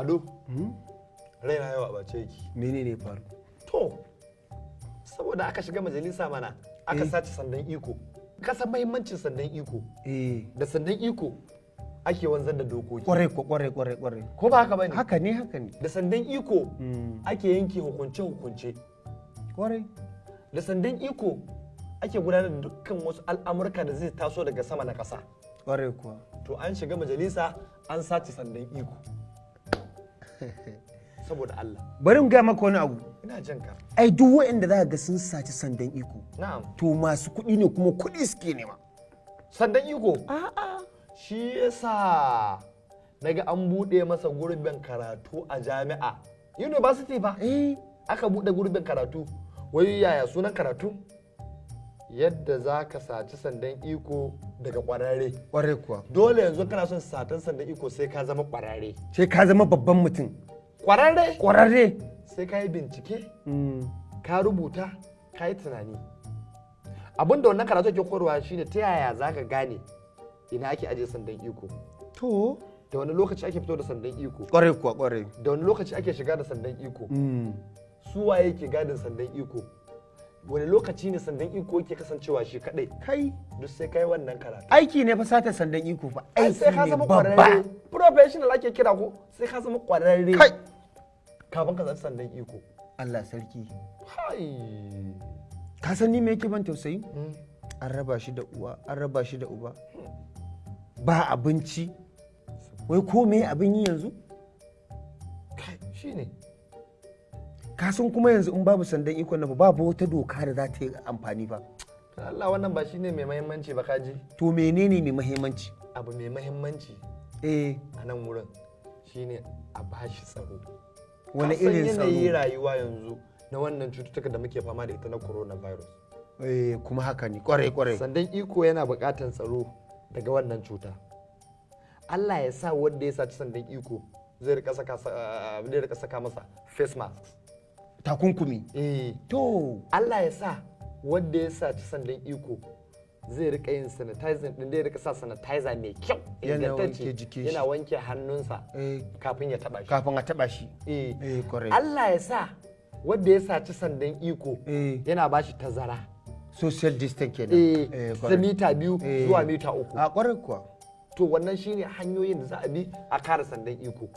Ado, raina yau a bace yake. Menene faru? To, saboda aka shiga majalisa mana, aka sace sandan iko. Ka san mahimmancin sandan iko? Eh. Da sandan iko ake wanzar da dokoki. Kwarai ko, kwarai, kwarai, kwarai. Ko ba haka bane? Haka ne, haka ne. Da sandan iko ake yanke hukunce hukunce. Da sandan iko ake gudanar da dukkan wasu al'amurka da zai taso daga sama na ƙasa. Kwarai kuwa. To, an shiga majalisa an sace sandan iko, saboda Allah. Bari in gaya maka wani abu. Ina jin ka. Ai duk waɗanda za ka ga sun saci sandan iko, to masu kuɗi ne, kuma kuɗi suke nema. Sandan iko, a'a, shi yasa naga an buɗe masa gurbin karatu a jami'a, university ba. Aka buɗe gurbin karatu, wai yaya sunan karatu? Yadda za ka saci sandan iko daga ƙwararre. Kwarai kuwa. Dole yanzu kana son satan sandan iko, sai ka zama ƙwararre. Sai ka zama babban mutum. Ƙwararre. Kwararre. Sai ka yi bincike, ka rubuta, ka yi tunani. Abinda wannan karatu ke koyarwa shine ta yaya za ka gane ina ake ajiye sandan iko, da wani lokaci ake fito da sandan iko, Kwarai kuwa, kwarai. da wani lokaci ake shiga da sandan iko, su waye ke gadin sandan iko, wani lokaci ne sandan iko yake kasancewa shi kadai. Kai. Duk sai kai wannan karatu. Aiki ne fa sata sandan iko fa. Ai aiki sai ka ne zama babba. Kwararre, professional ake kira ko, sai ka zama kwararre Kai. kafin ka zaci sandan iko. Allah sarki. Hai. Ka san ni me yake ban tausayi? An raba shi da uwa, an raba shi da uba, ba abinci, wai ko me abin yi yanzu? Kai, shine. Ka san kuma yanzu in babu sandan ikon nan, babu wata doka da za ta yi amfani ba. Allah, wannan ba shine mai mahimmanci ba, kaji. To, menene mai mahimmanci? Abu mai mahimmanci a nan wurin shine a bashi tsaro. Wani Ka san irin yanayi tsaro? Rayuwa yanzu na wannan cututtuka da muke fama da ita na coronavirus. Eh, kuma haka ne, kwarai, kwarai. Sandan iko yana buƙatar tsaro daga wannan cuta. Allah ya sa wanda ya saci sandan iko zai rika saka masa face mask. Takunkumi. Eh. To. Allah ya sa wanda ya saci sandan iko zai rika yin sanitizing din, zai rika sa sanitizer mai kyau, Yana ingantacce. wanke jikin shi. Yana wanke hannunsa kafin ya taba shi. Kafin a taba shi. Eh. Eh, kwarai. Allah ya sa wanda ya saci sandan iko yana bashi tazara. Social distance kenan. Eh, ta mita 2 zuwa mita 3. A, kwarai kuwa. To, wannan shine hanyoyin da za a bi a kare sandan iko.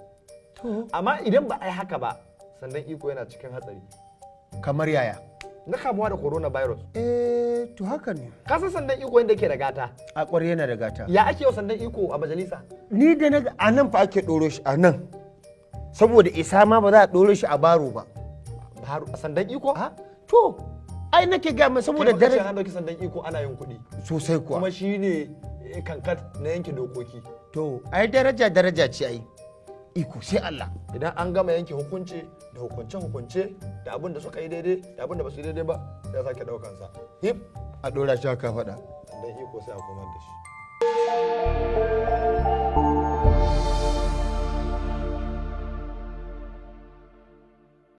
To. Amma idan ba a yi haka ba, sandan iko yana cikin hatsari. Kamar yaya? Na kamuwa da coronavirus. Eh, to, haka ne. Ka san sandan iko yadda ke da gata? A, kwarai, yana da gata. Ya ake wa sandan iko a majalisa? Ni da na a nan fa ake ɗoro shi a nan, saboda isa ma ba za a ɗoro shi a baro ba. A sandan iko? Ha, to, ai nake ga mai saboda saboda daraja daraja. An dauki sandan iko ana yin kuɗi. Sosai kuwa. Kuma shine kankat na yanke dokoki. To, ai daraja daraja ce, ai iko sai Allah. Idan an gama yanke hukunci da hukunce hukunce da abin da suka yi daidai da abin da ba su yi daidai ba, sai a sake daukan sa hip A ɗora shi aka faɗa. Sandan iko sai a komar da shi.